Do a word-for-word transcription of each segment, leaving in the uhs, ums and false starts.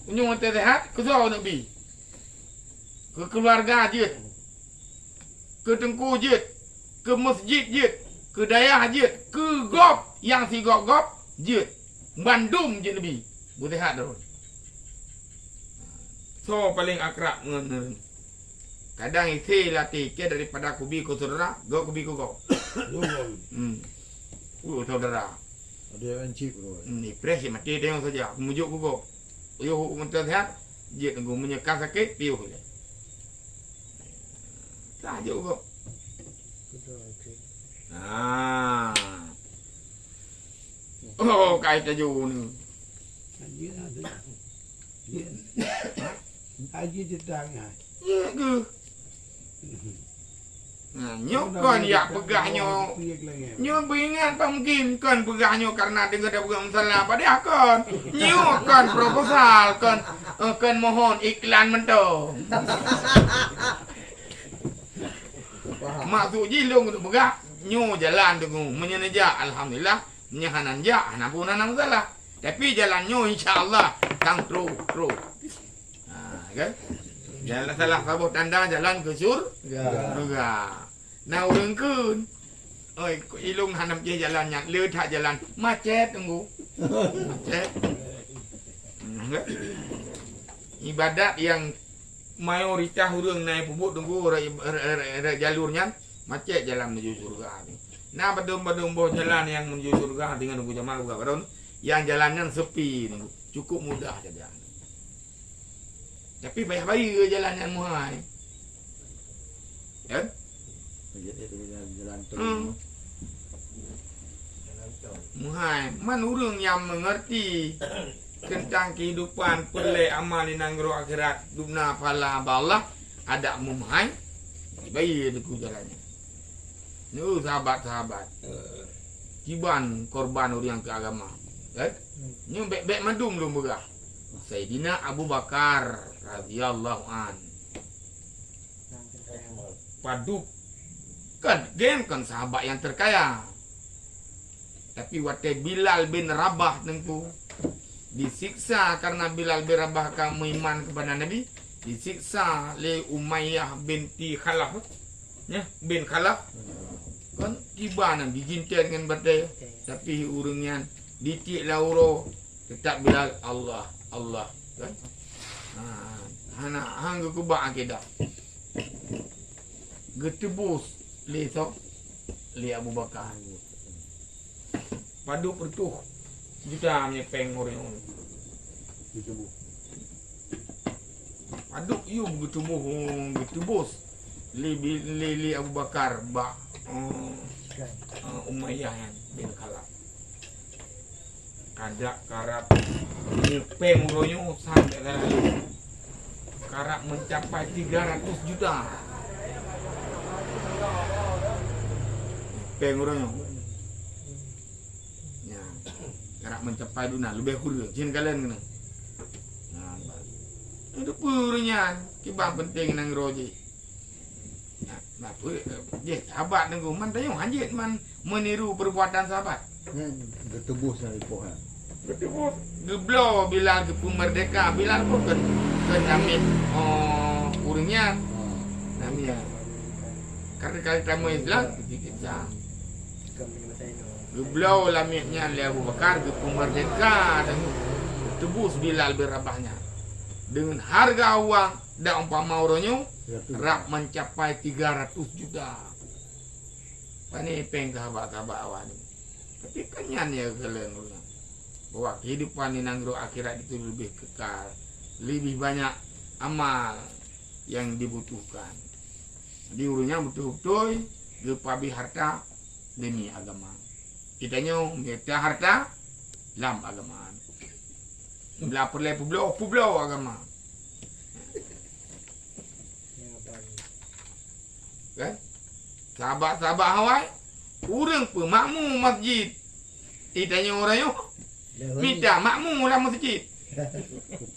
Meunyoe teusehat, keu soe neuk bi? Keu keuluwarga jeuet, keu teungku jeuet, keu meuseujid jeuet, keu dayah jeuet, keu gob nyang sigob-gob jeuet. Bandum jeuet neubi. Beusehat droe. Soe paleng akrab ngon ureueng? Kadang ise latih keu daripada kubi keu syedara, gob kubi keu gob. Hmm. Keu syedara. Ada yang cip tu. Hmm, ipreh cit maté tengok saja. Aku mujuk keu gob. Yoh, untuk sehat, jeuet nunggu meunyeukah sakét, piôh lé. Tah jok gob. Ah. Oh, kai taju ni. Haji lah tu. Haji tetang hai. Ya ke? Nah, nyoe kon yak peugah nyoe. Nyoe beuingat, bah mungkin kon peugah nyoe karena deungoe dak peugah masalah. Padahai kon. Nyoe kon proposal, kon, eh, kon mohon iklan mantong. Maksud jih lôn peugah, nyoe jalan deungoe. Meunyoe neujak, alhamdulillah. Meunyoe hana neujak, hana pun hana masalah. Tapi jalan nyoe insya Allah kang trok, trok. Ha, kan? Jalan salah saboh tanda jalan keu syur-, Ya. Syurga. Nah, ureueng kheun, "Oi, ilôn hana meucéh jalan nyan, le that jalan." Macet teunggu. Macet. Hmm, kan? Ibadat nyang mayoritas ureueng na peubuet teunggu rot, rot, rot, rot jalur nyan, macet jalan menuju syurga. Na padum-padum boh jalan nyang menuju syurga deungon Teungku Jamal buka baron, nyang jalan nyan sepi teunggu. Cukup mudah saja. Tapi payah bayeue jalan nyan muhai. Kan? Jalan tol. Hmm. Muhai, man ureueng nyang mengerti tentang kehidupan peureulée amal di nanggroe akhirat, dubna pahala bak Allah, adak meuhai, bayeue teungku jalan nyan. Nyoe sahabat-sahabat, kiban korban ureueng keu agama. Kan? Nyoe bék-bék mandum lôn peugah. Saidina Abu Bakar radhiyallahu an. Padub kan, geng kon sahabat nyang terkaya. Tapi watée Bilal bin Rabah teungku disiksa karena Bilal bin Rabah ka meuiman kepada Nabi, disiksa lé Umayyah binti Khalaf, ya, bin Khalaf. Kan kiban nan dijinten ngon batée, tapi ureueng nyan ditiek lam uroe, teutap Bilal, "Allah, Allah," kan? Ha, hana, han geukeubah akidah. Geuteubuih lé soe? Lé Abu Bakar. Padub reutôh juta meunyoe péng ureueng nyoe. Geuteubuih. Padub yum geuteubuih, geuteubuih lé, lé, lé Abu Bakar bak, eh, eh, Umayyah nyan bin Khalaf. Adak karab nyeupeng uroe nyoe sampai ka lalu. Karab mencapai tiga ratus juta. Peng uroe nyoe. Nya, karab mencapai duna, leubeh kureueng. Cien kalon keunoe. Nah, itu peue ureueng nyan, kiban penting nanggroe jih. Nah, nah, peue, eh, jih, sahabat teungku, man tanyoe hanjeuet man meuniru perbuatan sahabat. Nyan geuteubuih sinan ipoh nyan. Geuteubuih. Geubloe Bilal geupeumeurdeka. Bilal pun kon, kon namiet, oh, ureueng nyan. Ha. Namiet. Karena kali tamong Islam, sikit sa. Geubloe lamiet nyan lé Abu Bakar, geupeumeurdeka dan geuteubuih Bilal bin Rabah nyan. Dengan harga uang dan umpama uroe nyoe, rab mencapai tiga ratus juta. Pane péng sahabat-sahabat awak nyoe. Tapi kan nyan ya keukalon ureueng. Bahwa kehidupan di nanggroe akhirat itu lebih kekal, lebih banyak amal yang dibutuhkan. Jadi ureueng nyan beutôi-beutôi geupeuabéh harta demi agama. Geutanyoe mita harta lam agama. Bila peureulée peubloe, peubloe agama. Kan? Sahabat-sahabat awai, ureueng peumakmu masjid. Geutanyoe ureueng nyoe mita makmu lam masjid.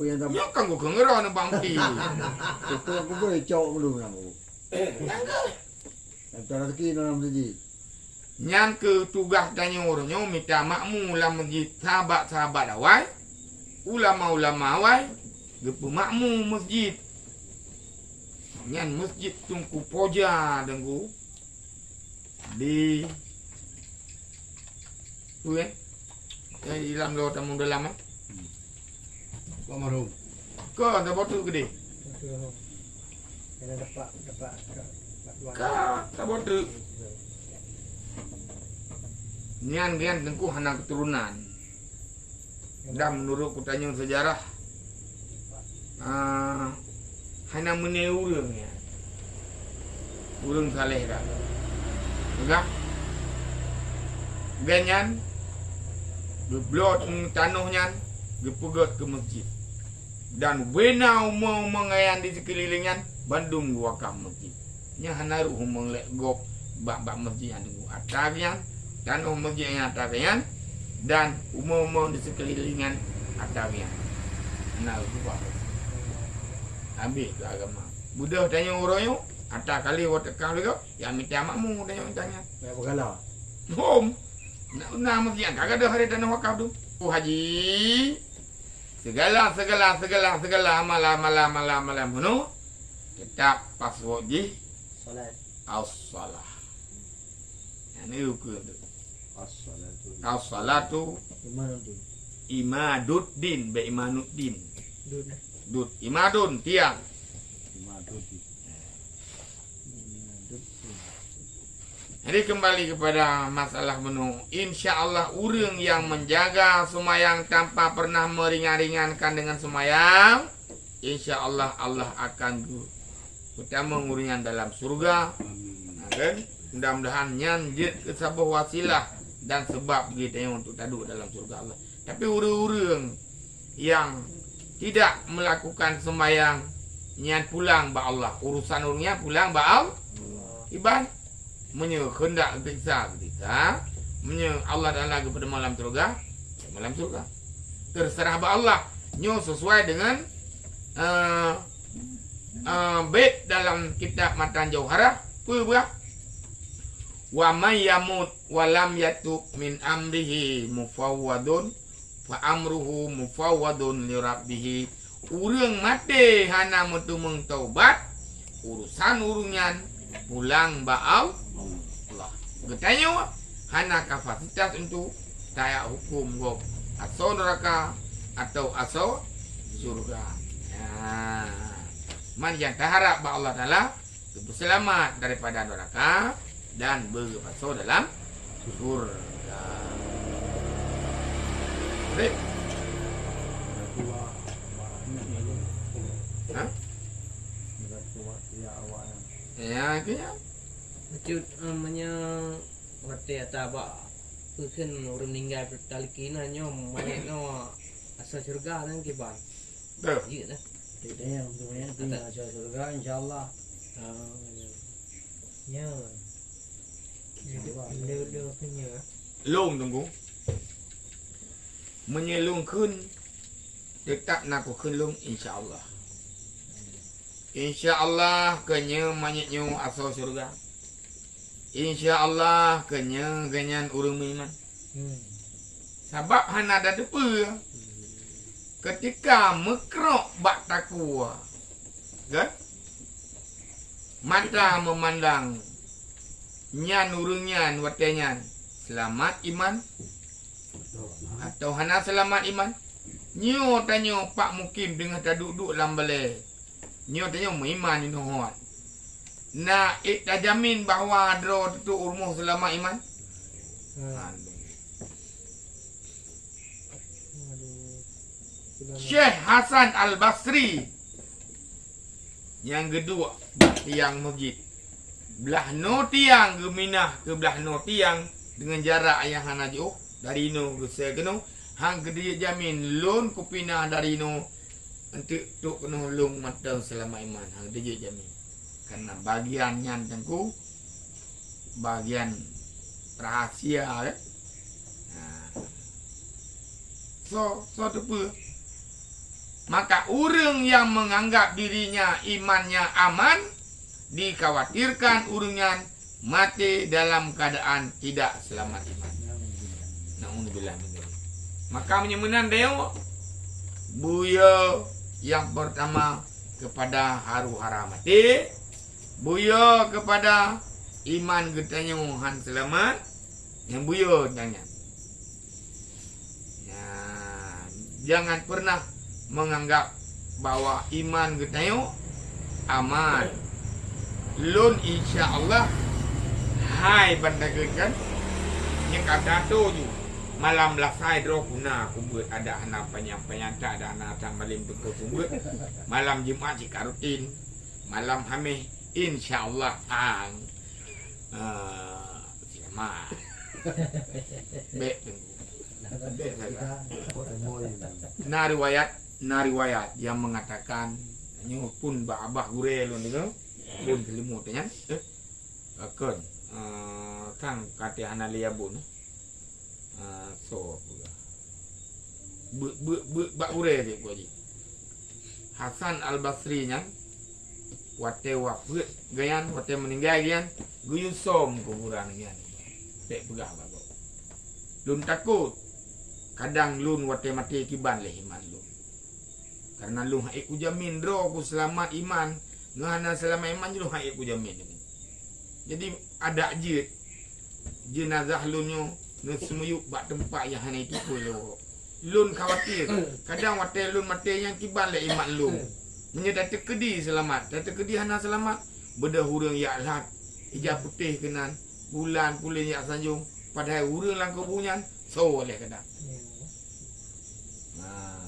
Nyoe kan geukeungeuro nibak mungkin. Itu aku boleh cok dulu nama aku. Antara rezeki dalam masjid. Nyan keuh tugaih tanyoe uroe nyoe mita makmu lam masjid sahabat-sahabat awai, ulama-ulama awai, Geupeumakmu masjid. Nyan masjid Teungku Poja, Teungku. Di, peue, eh? Eh, di dalam, lôn tamong dalam, eh? Pak Marhum. Ka, saboh teuk keudeh. Kena dapat, dapat, dapat. Ka, saboh teuk. Nyan, nyan Teungku hana keuturonan. Dan meunurot kutanyoe seujarah, ah, hana meuné ureuëng nyan. Ureuëng saleh dak. Peugah. Gobnyan geubloe tanoh nyan geupeugét keu masjid. Dan ubena umeue-umeue nyan di sikeulileng nyan bandum geuwakaf masjid. Nyan hana rôh umeue lé gob bak, bak masjid nyan teungku. Ata nyan, tanoh masjid nyan ata nyan, dan umeue-umeue di sikeulileng nyan ata nyan. Hana rôh ubah. Habéh keu agama. Beudôh tanyoe uroe nyoe, ata kali watée ka lagée, ya mita makmu tanyoe ata nyan. Ya, begala. Hom. Na, na masjid nyan ka gadôh hari tanoh wakaf tu. Oh, haji. Segala, segala, segala, segala amalan, amalan, amalan, amalan bunoe tetap password jih Salat. As-salah. Nyan ni rukun tu. As-salatu. As-salatu. Imaduddin. Imaduddin, bèk Imanuddin. Dud. Dud. Imadun, tiang. Imaduddin. Imaduddin. Jadi, kembali kepada masalah bunoe. Insya Allah, ureuëng yang menjaga seumayang tanpa pernah meringan-ringankan dengan seumayang, insya Allah, Allah akan geu-, geutamong ureuëng nyan dalam syurga. Amin. Nah, kan? Mudah-mudahan nyan jeuet keu saboh wasilah dan seubab geutanyoe untuk taduek dalam syurga Allah. Tapi ureuëng-ureuëng yang tidak melakukan sembahyang nyan pulang bak Allah. Urusan ureuëng nyan pulang bak Allah. Iban, meunyoe kehendak geutiksa, geutiksa. Meunyoe Allah Taala geupeuteumé lam syurga, geupeuteumé lam syurga. Terserah bak Allah. Nyoe sesuai dengan, eh, eh, bait dalam kitab Matan Jauharah, peue buah? "Wa may yamut wa lam yatub min amrihi mufawwadun, fa amruhu mufawwadun li rabbih." Ureuëng maté hana meuteumeung taubat, urusan ureuëng nyan pulang bak Allah. Geutanyoe hana kapasitas untuk tajak huköm gob asoe neuraka atawa asoe syurga. Nah, man nyang taharab bak Allah Taala, geupeuseulamat daripada neuraka dan beugeupasoe dalam syurga. Baik. Ha? Ya, itu ya. Bacut, eh, meunyoe watée ata bak peukheun ureuëng ninggai talaki na nyoe manyét nyoe asoe syurga nyan kiban. Betul. Jeuet lah. Kita yang punya di asoe syurga, insya Allah. Ah, ya. Ya. Insya Allah. Dia, dia punya. Lôn tunggu. Meunyoe lôn kheun, teutap na kukheun lôn, insya Allah. Insya Allah, keunyoe manyét nyoe asoe syurga. Insya Allah, keunyoe geuhnyan ureuëng meuiman. Hmm. Sabab hana tateupeue, keutika meukrok bak takue, kan? Mata meumandang, nyan ureuëng nyan watée nyan seulamat iman atawa hana seulamat iman. Nyoe tanyoe pak mukim teungoh taduek-duek lam balée. Nyoe tanyoe meuiman nyoe hot. Na ék tajamin bahwa droe teutuek rumoh seulamat iman? Hmm. Syekh Hasan Al-Basri nyang geuduek bak tiang meuseujid. Blaih noe tiang geuminah keu blaih noe tiang deungon jarak nyang hana jiôh, dari noe geusée keunoe, han geujeuet jamin lôn kupinah dari noe eunteuk trok keunoe lôn mantong seulamat iman, han geujeuet jamin. Karena bagian nyan teungku, bagian rahasia, kan? Nah. Soe, soe teupeue? Maka ureuëng nyang menganggap dirinya imannya aman, dikhawatirkan ureuëng nyan maté dalam keadaan tidak selamat iman. Naudzubillah min dzalik. Maka meunyoe meunan deungoe, buya Nyang peurtama, keupada huru-hara maté. Buyö keupada iman geutanyoe han seulamat, nyang buyö tanyan. Ya, jangan pernah menganggap bahwa iman geutanyoe aman. Lôn insya Allah hai ban tageut kan, nyang ka tato ju. Malam lasai droe kuna kubeuet, ada hana panyang-panyang, ada hana that malem teuka kubeuet. Malam Jumat cit ka rutin. Malam Hameh insya Allah ang. Ah, sinema. Bèk tunggu. Bèk saja. Na riwayat, na riwayat yang mengatakan, nyoe pun bak abah gurèe lôn nyoe, pun seulimu teuh nyan. Eh, kon, eh, kan katé hana lé abon. Ah, so peugah. Beuet, beuet, beuet bak gurèe teuh ku jih. Hasan Al-Basri nyan, watèe wafeuet geuyan, watèe meuninggai geuyan, geuyue som kuburan geuyan. Bèk peugah bak gob. Lôn takot, kadang lôn watèe maté kiban lé iman lôn. Karena lôn han ék kujamin droe ku seulamat iman, ngon hana seulamat iman lôn han ék kujamin. Jadi, adak jeuet jeunazah lôn nyoe neuseumiyueb bak teumpat nyang hana jitipui lé uroe. Lôn khawatir, kadang watèe lôn maté nyan kiban lé iman lôn. Meunyoe tateukeudi seulamat, tateukeudi hana seulamat, beudôh ureueng jak that, ija putéh keunan, bulan puléh jak sanjong, padahai ureueng lam kubu nyan soe lé kadang. Nah,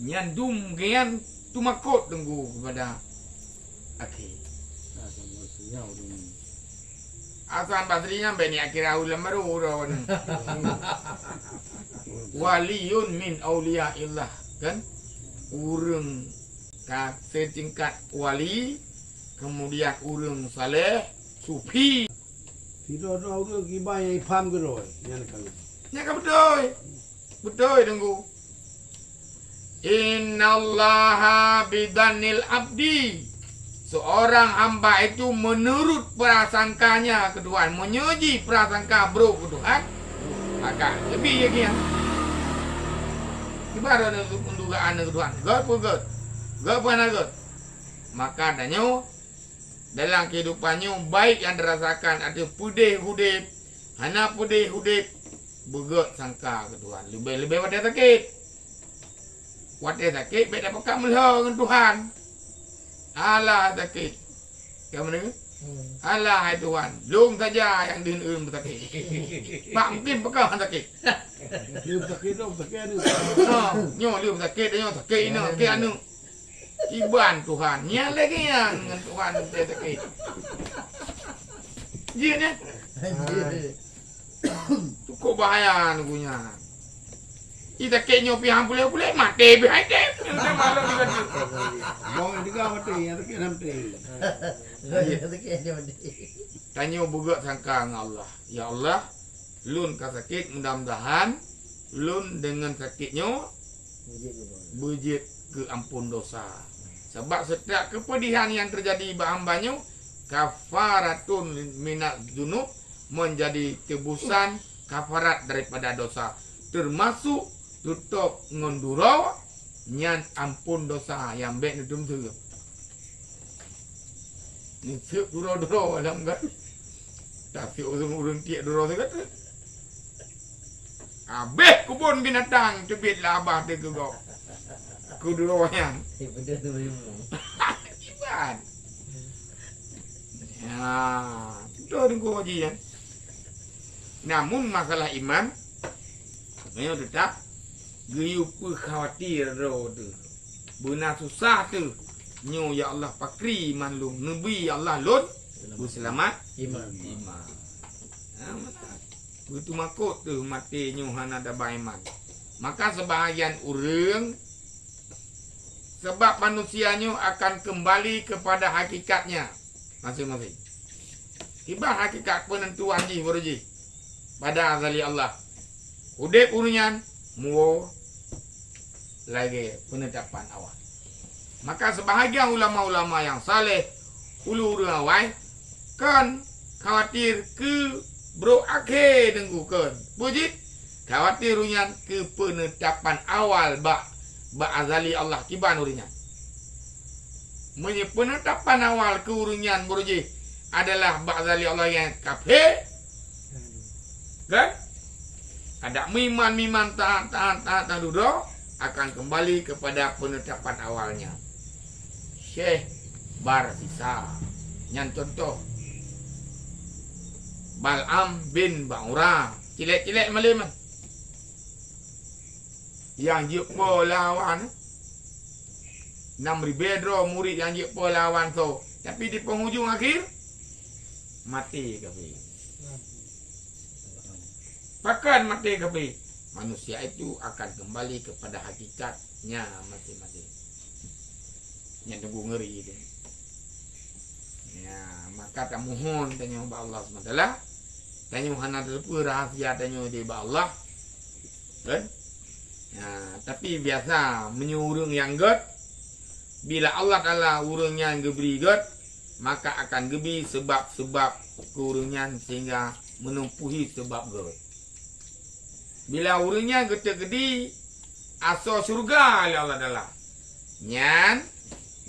nyan dum geuyan teumakot teunggu keupada akhé. Hasan Basri nyan bèk ni akhé raul lam baru droe nyan. Waliyun min auliyaillah, kan? Ureueng ka seutingkat wali, kemudian ureueng saleh, sufi. Sidroe-droe ureueng kiban nyang ipham keudroe, nyan ka. Nyan ka beutôi. Beutôi, Teungku. Innallaha bidzannil abdi. Seorang hamba itu menurut prasangkanya keu Tuhan. Meunyoe jih prasangka brôk keu Tuhan, maka leubeh jih nyan. Ibarat untuk dugaan keu Tuhan. Gèt peugèt. Gèt peue hana gèt. Maka tanyoe dalam kehidupan nyoe, baik nyang tarasakan ateueh peudeh udeb, hana peudeh udeb, beugèt sangka keu Tuhan. Leubeh-leubeh watèe sakét. Watèe sakét, bèk tapeugah meulhô ngon Tuhan. Alah sakét. Ka meunang? Hmm. Alah hai Tuhan, lôn saja nyang deuh ureueng sakét. Bak mungkin peugah sakét. Lôn sakét, lôn sakét aneuk. Ha, nyoe lôn sakét, nyoe sakét inong, sakét aneuk. Kiban Tuhan. Nyan lagèe nyan ngon Tuhan teuh sakét. Jeuet nyan. Cukup bahaya neugui nyan. Ih, sakét nyoe pih han puléh-puléh, maté pih hai tem. Nyoe tem malam juga tu. Bong tiga maté, nyang sakét hana maté. Sakét dia maté. Tanyoe beugèt sangka ngon Allah. Ya Allah, lôn ka sakét, mudah-mudahan lôn deungon sakét nyoe beujeuet keu amphon dosa. Sabab setiap keupeudihan nyang teujadi bak hamba nyoe kafaratun minaz zunub, menjadi tebusan kafarat daripada dosa, termasuk tutôp ngon duroe nyan amphon dosa nyang bèk neuteumeuteue. Neuseuek duroe-duroe lam got. Taseuek ureueng-ureueng tiek duroe sigoe teuk. Habéh keubon binatang teubiet lam babah teuh keu gob. Keu duroe nyan. Iban. Ya, beutôi Teungku Haji nyan. Namun masalah iman, nyoe teutap geuyue peukhawatir droe teuh. Beuna susah teuh. Nyoe, ya Allah, pakri iman lôn. Neubi, ya Allah, lôn beuseulamat iman. Iman. Ha, mantap. Beuteumakot teuh maté nyoe hana daba iman. Maka seubahagian ureueng, sebab manusia nyoe akan keumbali keupada hakikatnya maséng-maséng. Kiban hakikat peunentuan jih baroe jih pada azali Allah. Udeb ureueng nyan muwoe lagèe peunetapan awai. Maka seubahagian ulama-ulama nyang saleh, ulu ureueng awai, kon khawatir keu brôk akhé Teungku, kon. Peue jih? Khawatir ureueng nyan keu peunetapan awai bak, bak azali Allah kiban ureueng nyan. Meunyoe peunetapan awal keu ureuëng nyan baroe jih adalah bak zat Allah nyang kafé, kan? Adak meuiman, meuiman, taat, taat, taat, taat dudoe, akan keumbali keupada peunetapan awal nyan. Syekh Barsisa, nyan cuntoh. Bal'am bin Ba'ura, cilék-cilék malem. Nyang jeuet po lawan, nam ribée droe murit nyang jeuet po lawan soe, tapi di penghujung akhir, maté kafé. Pakon maté kafé? Manusia itu akan kembali kepada hakikatnya masing-masing. Nyan teungku ngeuri teuh. Ya, maka tamohon tanyoe bak Allah Subhanahu wa Taala. Tanyoe hana tateupeue rahsia tanyoe di bak Allah. Kan? Ya, tapi biasa meunyoe ureuëng nyang gét, bila Allah Taala ureuëng nyan geubri gét, maka akan geubri seubab-seubab keu ureuëng nyan sehingga meunumpuhi seubab gét. Bila ureuëng nyan geuteukeudi asoe syeuruga lé Allah Taala, nyan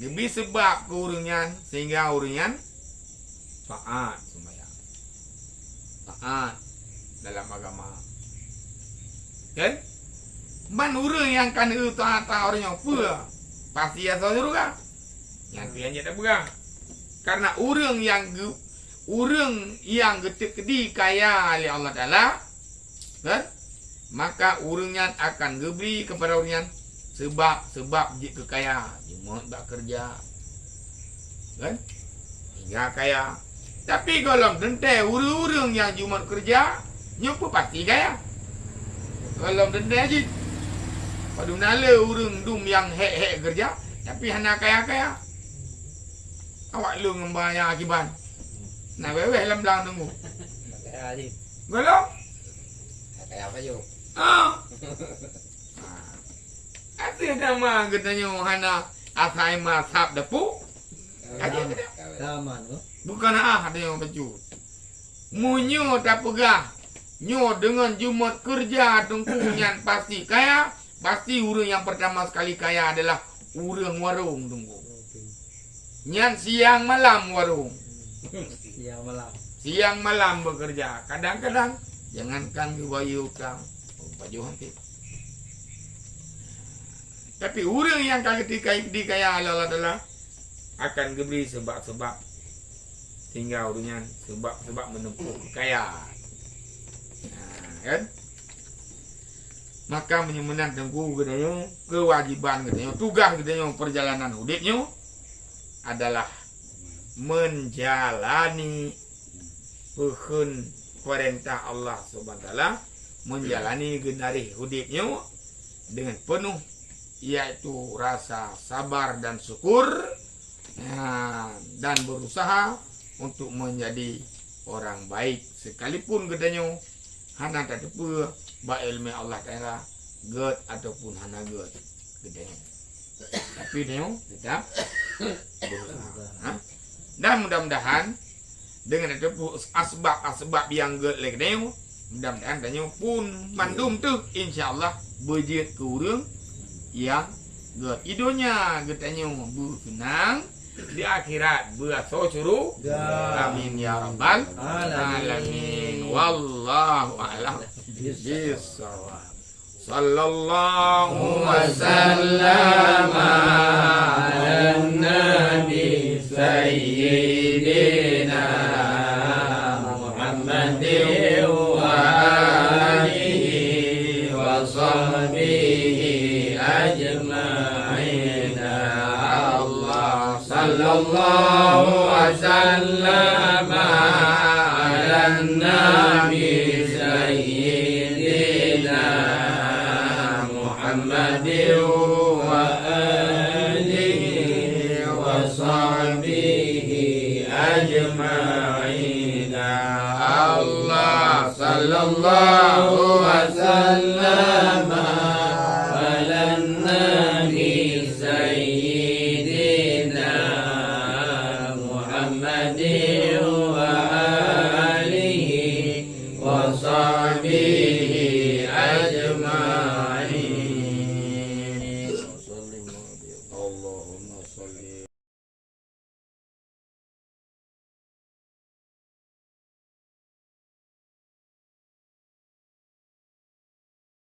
geubri seubab keu ureuëng nyan sehingga ureuëng nyan taát seumayang, taát dalam agama. Kan? Man ureuëng nyang ka neueu taát-taát ureuëng nyoe peue? Pasti asoe syeuruga. Nyan pih nyang jeuet tapeugah. Karena ureuëng nyang geu-, ureuëng nyang geuteukeudi kaya lé Allah Taala, kan? Maka ureuëng nyan akan geubri keupada ureuëng nyan seubab-seubab jeuet keu kaya, jeuet bak keureuja, kan? Sehingga kaya. Tapi gohlom teuntée ureuëng-ureuëng nyang jeuet keureuja, nyoe pun pasti kaya. Gohlom teuntée jih. Padub na le ureuëng dum nyang hék-hék keureuja, tapi hana kaya-kaya. Awak lôn ngon ba nyang akiban. Na wéh-wéh lam blang teungku. Kaya jih. Gohlom? Kaya apa jih? Ah. Ah. Até nama geutanyoe hana asai masab dapu. Até nama. Nama tu? Bukan ah, ada yang bacut. Meunyoe tapeugah nyoe deungon jeuet keureuja teungku nyan pasti kaya, pasti ureuëng nyang pertama sekali kaya adalah ureuëng warong teungku. Nyan siang malam warong. Siang malam. Siang malam bekerja. Kadang-kadang jangankan geubayeue utang, pajoh hanté. Tapi ureuëng nyang ka geuti-, dikaya lé Allah Taala akan geubri seubab-seubab, sehingga ureuëng nyan seubab-seubab meuneumpôh kaya. Nah, kan? Maka meunyoe meunan teungku geutanyoe, keuwajéban geutanyoe, tugaih geutanyoe peurjalanan udeb nyoe adalah meunjalani peukheun peurintah Allah Subhanahu wa Taala, meunjalani geunaréh udeb nyoe deungon peunoh, yaitu rasa sabar dan syukur, ya, dan berusaha untuk menjadi orang baik, sekalipun geutanyoe hana tateupeue bak iéleumé Allah Taala gét ataupun hana gét geutanyoe. Tapi tanyoe teutap berusaha. Ha? Dan mudah-mudahan deungon tateupeue asbab-asbab nyang gét lé geutanyoe, mudah-mudahan tanyoe pun mandum teuh insya Allah beujeuet keu ureuëng nyang gét. Di donya geutanyoe beuseunang, di akhirat beuasoe syuru-, Ya. Amin ya rabbal Alamin. Alamin. Wallahu a'lam Bis- bissawab. Sallallahu wasallam ala nabi sayyidina Muhammadin wa alihi wa sahbihi ajma'in. Allah. Sallallahu wasallam ala nabi sayyidina Muhammadin wa alihi wa sahbihi ajma'in. Allah. Sallallahu wasallam ala nabi sayyidina Muhammadin wa alihi wa sahbihi